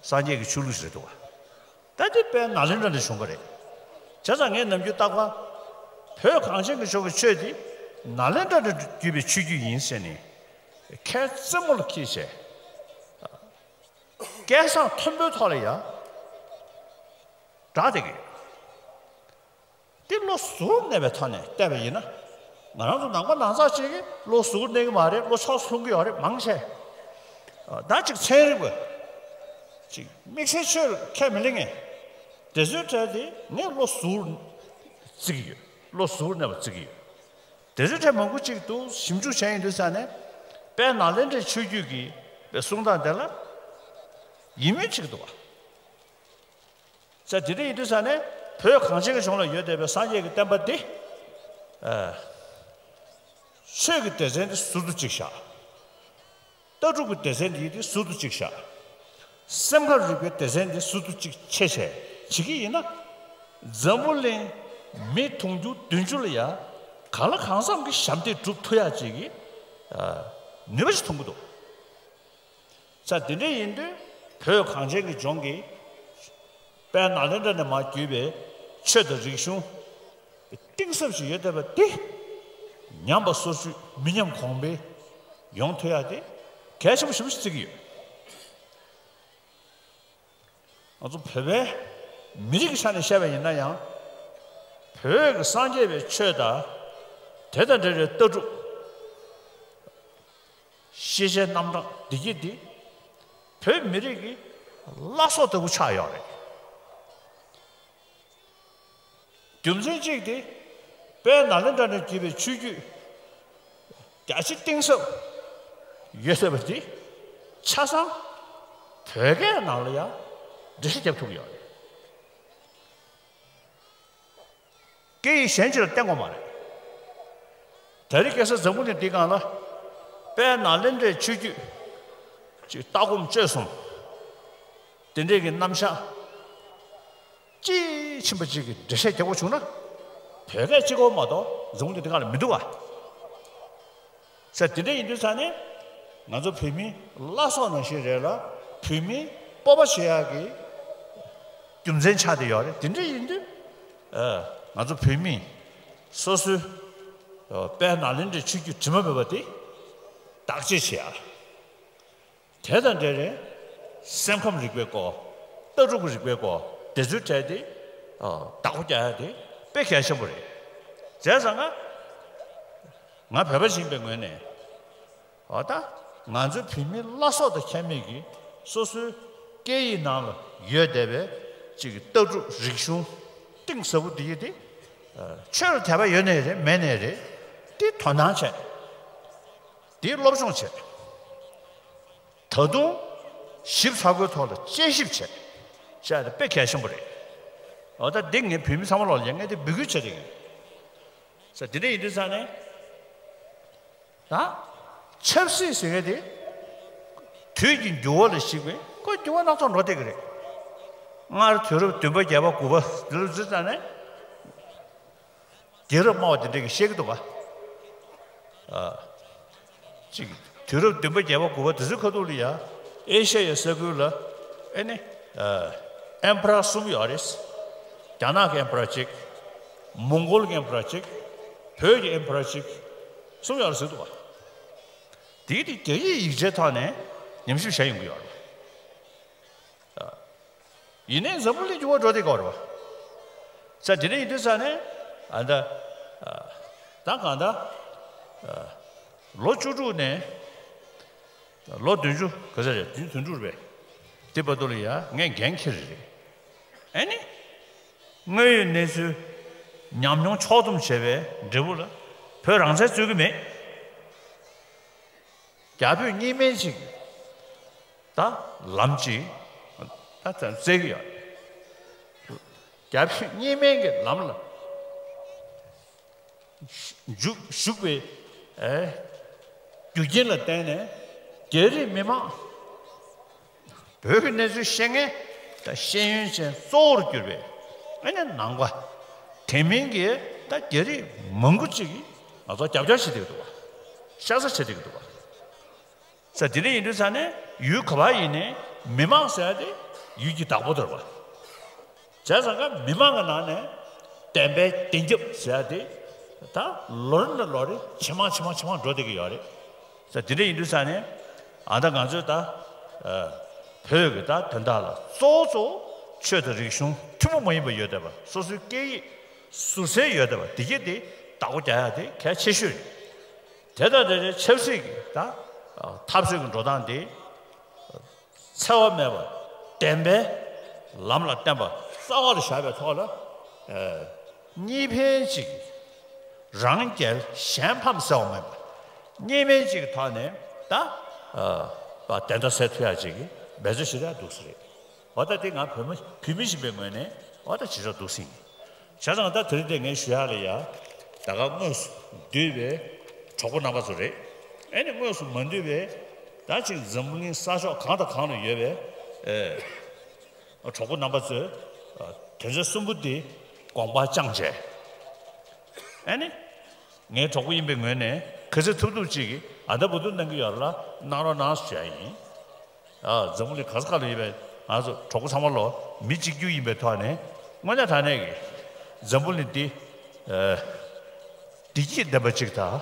སངས་རྒྱས་ཀྱི་ཆོས་ལུགས་ཤིག་རེད་འདུག་བ། ད་དེ་དཔལ་ནཱ་ལེནྡྲ་ནས་བྱུང་བ་རེད། བྱས་ཙང་ངས་ནམ་རྒྱུན་རྟག་པར་བོད་གངས་ཅན་གྱི་ལྗོངས་ཀྱི་ཆོས་འདི་ནཱ་ལེནྡྲ་ནས་བརྒྱུད་པའི་ཆོས་བརྒྱུད་ཡིན་ཟེར་ནས་ཁས་རྩེ་མོ་ལ་འཁྱེར་བྱས། སྐད་གསང་མཐོན་པོའི་ཐོག་ལ་ཡང་བསྒྲགས་བསྡད་ཀྱི་ཡོད། འདི་བློ་གཟུར་གནས་པའི་ཐོག་ནས་བལྟས་པ་ཡིན་ན། ང་རང་ཚོ་ནང་པ་ནང་ཚགས་ཅིག་གིས་བློ་གཟུར་གནས་ཀྱི་མ་རེད། བློ་ཕྱོགས་སུ་ལྷུང་གི་ཡོད་རེད། མང་ཆེ། ད་ཅིག་ཚན་རིག་པ་ཅིག་དམིགས་བསལ་ཆོས་ལ་ཁས་མི་ལེན་མཁན་དེ་ཚོའི་གྲས་དེ་ངས་བློ་གཟུར་བརྩི་གི་ཡོད། བློ་གཟུར་གནས་པ་བརྩི་གི་ཡོད། དེ་ཚོའི་གྲས་མང་པོ་ཅིག་འདུག་ཞིབ་འཇུག་བྱས་ཡིན་དུས་ཙང་ནས་དཔལ་ནཱ་ལེནྡྲའི་ཆོས་བརྒྱུད་ཀྱི་པའི་གསུང་སྟངས་དེ་ལ་ཡིད་སྨོན་བྱེད་ཀྱི་འདུག་བ། ས་དེ་འདྲ་ཡིན་དུས་ས་ནས་བོད་གངས་ཅན་གྱི་ལྗོངས་ལ་ཡོད་བསྡད་པའི་སངས་རྒྱས་ཀྱི་བསྟན་པ་འདི། ཨ། ཆོས་ཀྱི་སྡེ་ཚན་འདི་ཟུར་དུ་གཅིག་བཞག་ལྟ་གྲུབ་ཀྱི་སྡེ་ཚན་འདི་འདི་ཟུར་དུ་གཅིག་བཞག་སེམས་ཁམས་རིག་པའི་སྡེ་ཚན་འདི་ཟུར་དུ་གཅིག་ཕྱེ་བྱས་བྱེད་ཀྱི་ཡིན་ན། འཛམ་བུ་གླིང་མི་དུང་ཕྱུར་བདུན་ཅུ་ལ་ཡང་གང་ལ་གང་འཚམ་གྱི་ཞབས་འདེགས་སྒྲུབ་ཐུབ་ཡག་ཅིག་གི་ཨ། ནུས་པ་ཞིག་ཐོན་གྱི་འདུག་ས་དེ་འདྲ་ཡིན་དུས་བོད་གངས་ཅན་གྱི་ལྗོངས་ཀྱི་དཔལ་ནཱ་ལེནྡྲ་ནས་མར་བརྒྱུད་པའི་ཆོས་དང་རིག་གཞུང་གཏིང་ཟབ་ཞིག་ཡོད་བསྡད་པ་དེ་ཉམས་པ་སོར་ཆུད་མི་ཉམས་གོང་འཕེལ་ཡོང་ཐུབ་ཡག་དེ་གལ་ཆེན་པོ་ཞེ་པོ་ཞིག་བརྩི་གི་ཡོད། ང་ཚོ་བོད་པའི་མི་རིགས་ཀྱི་ཆ་ནས་བཤད་པ་ཡིན་ན་ཡང་། བོད་ཀྱི་སངས་རྒྱས་པའི་ཆོས་དང་དེ་དང་འབྲེལ་བའི་ལྟ་གྲུབ། ཤེས་བྱའི་རྣམ་གྲངས་འདི་གྱིས་འདི་བོད་མི་རིགས་ཀྱི་བླ་སྲོག་ལྟ་བུ་ཆགས་ཡོད་རེད། རྒྱུ་མཚན་གཅིག་དེ་དཔལ་ནཱ་ལེནྡྲ་ནས་བརྒྱུད་པའི་ཆོས་བརྒྱུད་རྒྱ་ཆེ་གཏིང་ཟབ་ཡོད་ཟེར་བ་འདི་ཆ་ཚང་བོད་སྐད་ནང་ལ་ཡང་འགྲེལ་བཤད་རྒྱབ་ཐུབ་ཀྱི་ཡོད་རེད། སྐད་ཡིག་གཞན་ཅིག་ལ་བརྟེན་དགོས་མ་རེད། ད་རེས་ཁ་སང་འཛམ་བུ་གླིང་འདིའི་སྒང་ལ་དཔལ་ནཱ་ལེནྡྲའི་ཆོས་བརྒྱུད་ཅིག་ལྟ་སྒོམ་སྤྱོད་གསུམ་དེ་འདྲའི་གི་རྣམ་གཞག་དཔྱིས་ཕྱིན་པ་ཅིག་གི་འགྲེལ་བཤད་རྒྱག་དགོས་བྱུང་ན་བོད་སྐད་གཅིག་པོ་མ་གཏོགས་འཛམ་བུ་གླིང་འདིའི་སྒང་ལ་མི་འདུག་ག་ས་དེ་འདྲ་ཡིན་དུས་ས་ནས་ང་ཚོ་བོད་མིའི་བླ་སྲོག་ནང་བཞིན་རེད་ལ། བོད་མིའི་སྤོབས་པ་བྱེད་ཡག་གི་རྒྱུ་མཚན་ཆགས་བསྡད་ཡོད་རེད། དེ་འདྲ་ཡིན་དུས་ཨ། ང་ཚོ་བོད་མིས་སོ་སོའི་ཨ། དཔལ་ནཱ་ལེནྡྲའི་ཆོས་བརྒྱུད་དྲི་མ་མེད་པ་དེ་བདག་གཅེས་བྱེད་ཡག་དེ་དང་འབྲེལ་བའི་སེམས་ཁམས་རིག་པའི་སྐོར། ལྟ་གྲུབ་ཀྱི་རིག་པའི་སྐོར་དེ་ཚོའི་གྲས་དེ་ཨ། བདག་པོ་རྒྱག་ཡག་དེ་དཔེ་གལ་ཆེན་པོ་རེད། བྱས་ཙང་ང་ང་བོད་པ་ཞིག་ཡིན་པའི་ངོས་ནས། འོ་ད་ང་ཚོའི་བོད་མིའི་བླ་སྲོག་དང་ཁྱད་མེད་ཀྱི་སོ་སོའི་སྐད་ཡིག་ནང་ལ་ཡོད་བསྡད་པའི་ཅིག་གི་ལྟ་གྲུབ་རིག་གཞུང་གཏིང་ཟབ་པོ་འདི་ཡིན་ཏེ། ཆོས་ལ་དད་པ་ཡོད་ནའི་རེད། མེད་ནའི་རེད། དེ་དོ་སྣང་བྱས། དེ་སློབ་སྦྱོང་བྱས། ད་དུང་ཞིབ་ཚགས་པོའི་ཐོག་ལ་དཔྱད་ཞིབ་བྱས། བྱས་ཏེ་དཔེ་གལ་ཆེན་པོ་རེད། འོ་ད་འདི་ངས་བོད་མི་ཚང་མ་ལོག་ལ་ངས་དེ་འབོད་སྐུལ་བྱས་ཏེ་ཡིན། ས་དེ་འདྲ་ཡིན་དུས་ས་ནས། ད་ཆབ་སྲིད་ཟེར་མཁན་དེ་དུས་ཀྱི་འགྱུར་བ་ལ་གཞིགས་པའི་ཁོ་འགྱུར་བ་སྣ་ཚོགས་འགྲོ་བསྡད་ཀྱི་རེད། སྔར་དུས་རབས་བདུན་པ་བརྒྱད་པ་དགུ་པ་འདི་ལ་བརྩིས་ཙང་ནས་རྒྱལ་རབས་སྨྲ་བ་དེ་འདྲས་ཀྱིས་བཤད་ཀྱི་འདུག་ག་ཨ། གཅིག་དུས་རབས་བདུན་པ་བརྒྱད་པ་དགུ་པ་དེ་ཚོའི་ཁ་ཐུག་ལ་ཡ་ཨེ་ཤ་ཡའི་ས་ཁུལ་ལ་ཨེ་ནི་ཨ། ཨེམ་པ་ར་གསུམ་ཡོད་རེད། རྒྱ་ནག་གི་ཨེམ་པ་ར་གཅིག་མོང་གོལ་གྱི་ཨེམ་པ་ར་གཅིག་བོད་ཀྱི་ཨེམ་པ་ར་གཅིག་གསུམ་ཡོད་རེད་ཟེར་འདུག་ག་དེའི་དེ་རྒྱ་ཡིག་ཡིག་ཆའི་ཐོག་ནས་ཉམས་ཞིབ་བྱས་ཡོང་གི་ཡོད་རེད། ཡིན་ནའི་འཛམ་བུ་གླིང་འགྱུར་བ་འགྲོ་བསྡད་ཀྱི་ཡོད་རེད་པ། ས་དེ་འདྲ་ཡིན་དུས་ས་ནས་ཨ་ད་ད་གང་ལྟར་ལོ་བཅུ་དྲུག་ནས་ལོ་བདུན་ཅུ་ག་ཚོད་རེད། བདུན་ཅུ་དོན་དྲུག་རེད་པས། དེ་བར་དུ་ལ་ཡ་ངས་འགན་འཁྱེར་རེད། ཨེ་ནི། དངོས་ཡོད་གནས་ཚུལ་ཉམས་མྱོང་ཕྱོགས་བསྡོམས་བྱས་པའི་འབྲས་བུ་ལ་བོད་རང་བཙན་རྩོད་ཀྱི་མེད། རྒྱ་བོད་གཉིས་སྨན་ཅིག་ད་ལམ་ཅིག་ད་བཙལ་གྱི་ཡོད། རྒྱ་བོད་གཉིས་སྨན་གྱི་ལམ་ལ་ཞུགས་ཞུགས་པའི་ཨེ་རྒྱུ་རྐྱེན་ལ་བརྟེན་ནས་རྒྱ་རིགས་མི་མང་། བོད་ཀྱི་གནས་ཚུལ་ཤེས་མཁན་དང་ཤེས་ཡོན་ཅན་གཙོ་བོར་གྱུར་པའི་ཨ་ནི་ནང་པ་དེ་མིན་གྱི་ད་རྒྱ་རིགས་མང་པོ་ཅིག་གིས་ང་ཚོར་རྒྱབ་སྐྱོར་བྱེད་བསྡད་ཀྱི་འདུག་པ། ཤ་ཚ་བྱེད་བསྡད་ཀྱི་འདུག་པ། ས་དེ་འདྲ་ཡིན་དུས་ས་ནས་ཡུལ་ག་པར་ཡིན་ནའི་མི་མང་ཟེར་ཡ་དེ་ཡུལ་གྱི་བདག་པོ་དེ་རེད་པ། དེ་ཙང་ཀ་མི་མང་གི་ནང་ནས་བདེན་པའི་བདེན་རྒྱབ་ཟེར་ཡ་དེ་ད་ལོ་རེ་ནས་ལོ་རེ་ཇེ་མང་ཇེ་མང་ཇེ་མང་འགྲོ་བསྡད་ཀྱི་ཡོད་རེད། ས་དེ་འདྲ་ཡིན་དུས་ས་ནས་ཨ་ད་ང་ཚོས་ད་བོད་ཀྱི་ད་དོན་དག་ལ་གཙོ་བོ་གཙོ་བོ་ཆོས་དང་རིག་གཞུང་ཐུན་མོང་མ་ཡིན་པ་ཡོད་བསྡད་པ། སོ་སོའི་སྐད་ཡིག་ཟུར་གསལ་ཡོད་བསྡད་པ་དེ་གྱད་དེ་བདག་པོ་རྒྱག་ཡ་དེ་གལ་ཆེ་ཤོས་རེད། དེ་དང་དེ་འདྲའི་ཆབ་སྲིད་ཀྱི་ད་འཐབ་རྩོད་ཀྱི་འགྲོ་སྟངས་དེ་འཚེ་བ་མེད་པ་བདེན་པའི་ལམ་ལ་བརྟེན་པ་རྩ་བ་ལ་བཞག་པའི་ཐོག་ལ་གཉིས་ཕན་གཅིག་རང་རྒྱལ་གཞན་ཕམ་ཟེར་བ་མེད་པ། གཉིས་ཕན་གཅིག་གི་ཐོག་ནས་ད་བདེན་མཐའ་གསལ་ཐུབ་ཡ་གཅིག་གི་འབད་རྩོལ་ཞེ་དྲག་འདུག་ས་རེད། འོ་ད་དེ་ང་བོད་མི་བོད་མི་ཞིག་པའི་ངོས་ནས་འོ་ད་ཇེ་ཆེར་འདུག་སེ་ཡིན། བྱས་ཙང་ད་དེ་རིང་དེ་ངས་ཞུ་ཡག་ལ་ཡ། ད་ག་དངོས་སུ་འདུས་པའི་གྲོགས་པོ་རྣམ་པ་ཚོ་རེད། ཨེ་ནི་དངོས་སུ་མ་འདུས་པའི་ད་ཅིག་འཛམ་བུ་གླིང་ས་ཕྱོགས་གང་དང་གང་ལ་ཡོད་པའི་ཨེ་གྲོགས་པོ་རྣམ་པ་ཚོས་དོན་ཚན་གསུམ་པོ་འདི་དགོངས་པ་བཅངས་བྱས། ཨེ་ནི་ངའི་གྲོགས་པོ་ཡིན་པའི་ངོས་ནས་ག་ཚོད་ཐུབ་ཐུབ་ཅིག་གིས་ཨ་ད་བུ་ཐུབ་གནང་གི་ཡོད་ལ་གནང་རོགས་གནང་ཞུ་ཡ་ཡིན། ཨ་འཛམ་བུ་གླིང་ག་ས་ག་ལ་ཡོད་པའི་ང་ཚོ་གྲོགས་པོ་ཚང་མ་ལོ་མི་གཅིག་གྱུར་ཡིན་པའི་ཐོག་ནས་དངོས་གནས་དྲང་གནས་ཀྱི་འཛམ་བུ་གླིང་འདི་ཨ་བདེ་སྐྱིད་ལྡན་པ་ཅིག་དང་།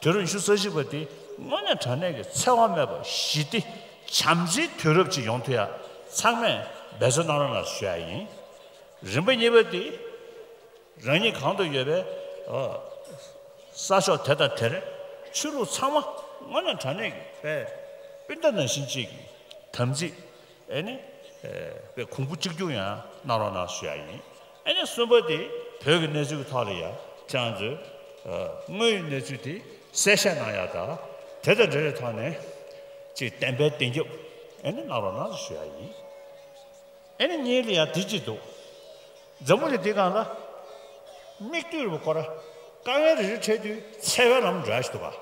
དུས་རབས་ཉི་ཤུ་རྩ་གཅིག་པ་འདི་དངོས་གནས་དྲང་གནས་ཀྱི་འཚེ་བ་མེད་པ་ཞི་བདེ་བྱམས་བརྩེའི་དུས་རབས་ཅིག་ཡོང་ཐུབ་ཡ་ཚང་མས་འབད་རྩོལ་གནང་རོགས་གནང་ཞུ་ཡ་ཡིན། རིམ་པ་གཉིས་པ་འདི། རང་ཉིད་གང་དུ་ཡོད་པའི་ཨ་ས་ཕྱོགས་དེ་དང་དེར་ཆོས་ལུགས་ཚང་མ་དངོས་གནས་དྲང་གནས་ཀྱི་དཔེ་སྤུན་ཟླ་ནང་བཞིན་གཅིག་གི་དམ་ཚིག་ཨེ་ནི་ཨེ་དཔེ་གོང་བུ་གཅིག་གྱུར་ཡང་གནང་རོགས་གནང་ཞུ་ཡ་ཡིན། ཨེ་ནི་གསུམ་པ་དེ་བོད་ཀྱི་གནས་ཚུལ་གྱི་ཐོག་ལ་ཡང་ཁྱེད་རང་ཚོས་ཨ་དངོས་ཡོད་གནས་ཚུལ་དེ་གསལ་བཤད་གནང་ཡ་དང་དེ་དང་འབྲེལ་བའི་ཐོག་ནས་ཅིག་བདེན་པའི་བདེན་རྒྱབ་ཨེ་ནི་གནང་རོགས་གནང་ཞུ་ཡ་ཡིན། ཨེ་ནི་གཉིས་ལ་ཡང་འདི་གཅིག་འདུག་འཛམ་བུ་གླིང་འདི་སྒང་ལ་མིག་ལྟོས་རུ་སྐོར་དཀའ་ངལ་རེ་རེ་འཕྲད་དུས་འཚེ་བའི་ལམ་འགྲོ་ཡ་ཞིག་འདུག་ག་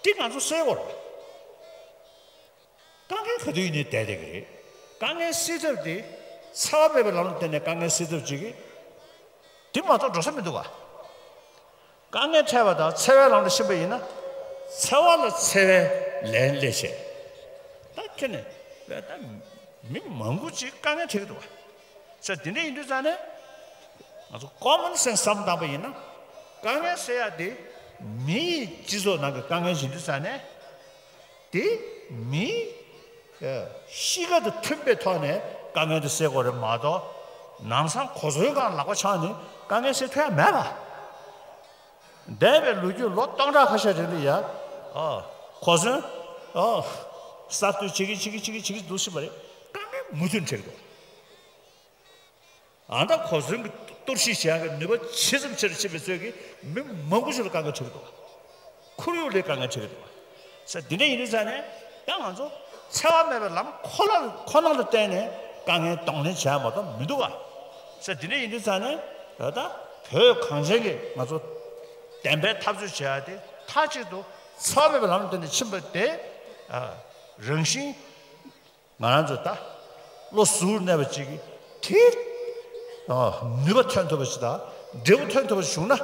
འདི་ང་ཚོ་སེལ་དགོས་རེད། དཀའ་ངལ་ག་དུས་ཡིན་ནའི་བསྡད་བསྡད་ཀྱི་རེད། དཀའ་ངལ་སེལ་ཐབས་དེ་འཚེ་བ་མེད་པའི་ལམ་ལ་བརྟེན་ནས་དཀའ་ངལ་སེལ་ཐབས་བྱེད་ཀྱི། དེ་མ་གཏོགས་འགྲོ་ས་མི་འདུག་ག་དཀའ་ངལ་འཕྲད་པ་དང་འཚེ་བའི་ལམ་དུ་ཕྱིན་པ་ཡིན་ན། འཚེ་བ་ལ་འཚེ་བའི་ལན་སླེབས་བྱས། ད་ཁྱོད་ནས་ད་མི་མང་པོ་ཅིག་དཀའ་ངལ་འཕྲད་ཀྱི་འདུག་བ། ས་དེ་འདྲ་ཡིན་དུས་ཙང་ནས། ང་ཚོ་ཀོ་མོན་སེན་སི་བསམ་བཏང་པ་ཡིན་ན། དཀའ་ངལ་སེལ་ཡ་དེ་མིའི་སྤྱི་ཚོགས་ནང་གི་དཀའ་ངལ་ཡིན་དུས་ཙང་ནས། དེ་མིའི་ཨ་གཤིས་ཀ་དང་མཐུན་པའི་ཐོག་ནས་དཀའ་ངལ་དེ་སེལ་དགོས་རེད་མ་གཏོགས། ལམ་སང་གོ་མཚོན་སྒང་ལག་པ་འཆང་ནས་དཀའ་ངལ་སེལ་ཐུབ་ཡ་མེད་པ། འདས་པའི་ལོ་རྒྱུས་ལོ་སྟོང་ཕྲག་ཁ་ཤས་རིང་ལ་ཡ། ཨ་གོ་མཚོན། ཨ་གསར་གཏོད་བྱེད་ཀྱི་བྱེད་ཀྱི་བྱེད་ཀྱི་བྱེད་ཀྱི་འདུག་ཟེར་བ་རེད། དཀའ་ངལ་མུ་མཐུད་འཕྲད་ཀྱི་འདུག་ཨ་ད་གོ་མཚོན་གྱི་གཏོར་བཤིག་བྱེད་ཡག་གི་ནུས་པ་ཇི་ཙམ་ཆེ་རུ་ཕྱིན་པའི་ཚོད་ཀྱིས་མི་མང་པོ་ཞིག་ལ་དཀའ་ངལ་འཕྲད་ཀྱི་འདུག་ཁོར་ཡུག་ལ་དཀའ་ངལ་འཕྲད་ཀྱི་འདུག་ས་འདི་འདྲ་ཡིན་དུས་ཙང་ནས་ད་ང་ཚོ་འཚེ་བ་མེད་པའི་ལམ་ཁོ་ལ་ཁོ་ན་ལ་བརྟེན་ནས་དཀའ་ངལ་གདོང་ལེན་བྱེད་ཡག་མ་གཏོགས་མི་འདུག་ག་ས་འདི་འདྲ་ཡིན་དུས་ཙང་ནས་ད་ལྟ་བོད་གངས་ཅན་གྱི་ང་ཚོ་བདེན་པའི་འཐབ་རྩོད་བྱེད་ཡག་དེ་མཐའ་གཅིག་ཏུ་འཚེ་བ་མེད་པའི་ལམ་ལ་བརྟེན་ནས་ཕྱིན་པ་དེ་རང་བཞིན། ང་རང་ཚོ་ད་བློ་གཟུར་གནས་པ་ཅིག་གིས་དེ་ཨ་ནུས་པ་ཐོན་ཐུབ་པ་ཞིག་དང་འབྲས་བུ་ཐོན་ཐུབ་པ་ཞིག་བྱུང་ན།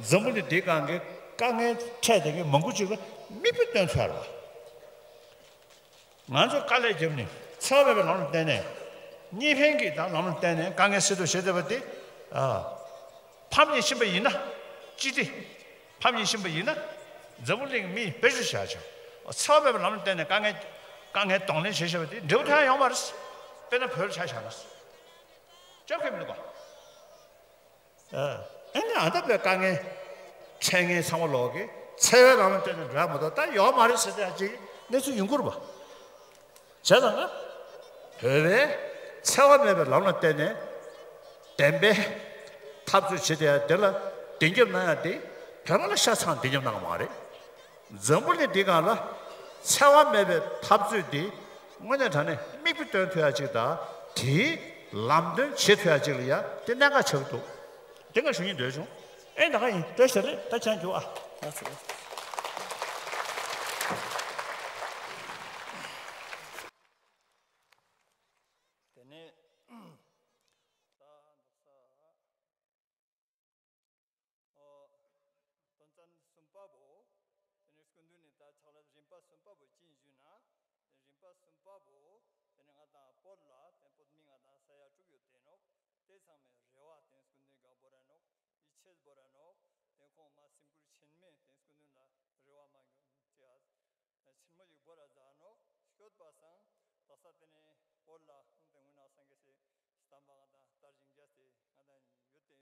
འཛམ་བུ་གླིང་འདིའི་སྒང་གི་དཀའ་ངལ་འཕྲད་བསྡད་མཁན་མང་པོ་ཅིག་ལ་མིག་དཔེ་སྟོན་ཐུབ་ཡ་རེད་བ། ང་ཚོ་དཀའ་ལས་བརྒྱབ་ནས་འཚེ་བ་མེད་པའི་ལམ་ལ་བརྟེན་ནས་གཉིས་ཕན་གྱི་དང་ལམ་ལ་བརྟེན་ནས་དཀའ་ངལ་སེལ་ཐབས་བྱེད་བསྡད་པ་དེ་ཨ། ཕམ་ཉེས་ཕྱིན་པ་ཡིན་ན། ཅི་སྟེ། ཕམ་ཉེས་ཕྱིན་པ་ཡིན་ན། འཛམ་བུ་གླིང་མིས་བེད་སྤྱོད་བྱས་བྱུང་། འཚེ་བ་མེད་པའི་ལམ་ལ་བརྟེན་ནས་དཀའ་ངལ་དཀའ་ངལ་གདོང་ལེན་བྱེད་བཞིན་པ་དེ་འབྲས་བུ་ཐོན་ཡ་ཡོང་མ་རེད། དཔེར་ན་བོད་ལ་ཆ་བཞག་ན། སྐྱོབ་མཁན་མི་འདུག་ག་ཨ་ནི་ཨ་ད་པའི་དཀའ་ངལ་འཕྲད་མཁན་ཚང་མ་ལོག་གི་འཚེ་བའི་ལམ་ལ་བརྟེན་ནས་འགྲོ་ཡ་མ་གཏོགས་ད་ཡོང་མ་རེད་ཟེར་ཡ་ཅིག་གནས་ཚུལ་ཡོང་གི་རེད་པ། བྱས་ཙང་ན། བོད་པས་འཚེ་བ་མེད་པའི་ལམ་ལ་བརྟེན་ནས་བདེན་པའི་འཐབ་རྩོད་བྱེད་བསྡད་ཡ་དེ་ལ་བདེན་རྒྱབ་གནང་ཡ་དེ་བོད་པ་ལ་ཤ་ཚ་བདེན་རྒྱབ་གནང་གི་མ་རེད། འཛམ་བུ་གླིང་འདི་སྒང་ལ་འཚེ་བ་མེད་པའི་འཐབ་རྩོད་འདི་དངོས་གནས་དྲང་གནས་མིག་དཔེ་སྟོན་ཐུབ་ཡ་ཅིག་དང་དེའི་ལམ་སྟོན་བྱེད་ཐུབ་ཡ་ཅིག་ལ་ཡ་དེ་གནད་འགག་ཆགས་ཀྱི་འདུག་དེ་ང་ཞུ་སྙིང་འདོད་བྱུང་། ཨེ་ད་ག་ཡིན་བཀྲ་ཤིས་བདེ་ལེགས། ད་ཅང་རྒྱུ་ཨ། ལགས་སོ། དེ་ནས་ད་འདུག་ས། ཨོ། དོན་ཚན་གསུམ་པ་བོ། དེ་ནས་སྐུ་མདུན་ནས་ད་ཕྱག་ལས་རིམ་པ་གསུམ་པ་བོ་ཅི་ཡིན་ཞུས་ན། རིམ་པ་གསུམ་པ་བོ། དེ་ནས་ང་དང་བོད་ལ་དེ་བོད་མི་ང་དང་ས་ཡ་དྲུག་ཡོད་དེ་ནོག་དེ་ཚང་མས་རེ་བ་དེ་སྐུ་མདུན་ག་བོར་ར་ནོག་ཡིད་ཆེས་བོར་ར་ནོག་དེ་ཁོང་མ་སེམས་ཁུར་ཆེན་མོས་དེ་སྐུ་མདུན་ལ་རེ་བ་མ་ཅི་ཨ། ཆེན་མོ་ཞིག་བོར་ར་མཛད་ནོག་སྐྱོད་པ་སང་། ད་ས་དེ་ནས་བོར་ལ་དེ་ངུ་ན་སངས་རྒྱས་སི་བསྟན་པ་ང་དང་དར་ཞིང་རྒྱས་ཏེ་ང་དང་ཡོད་དེ།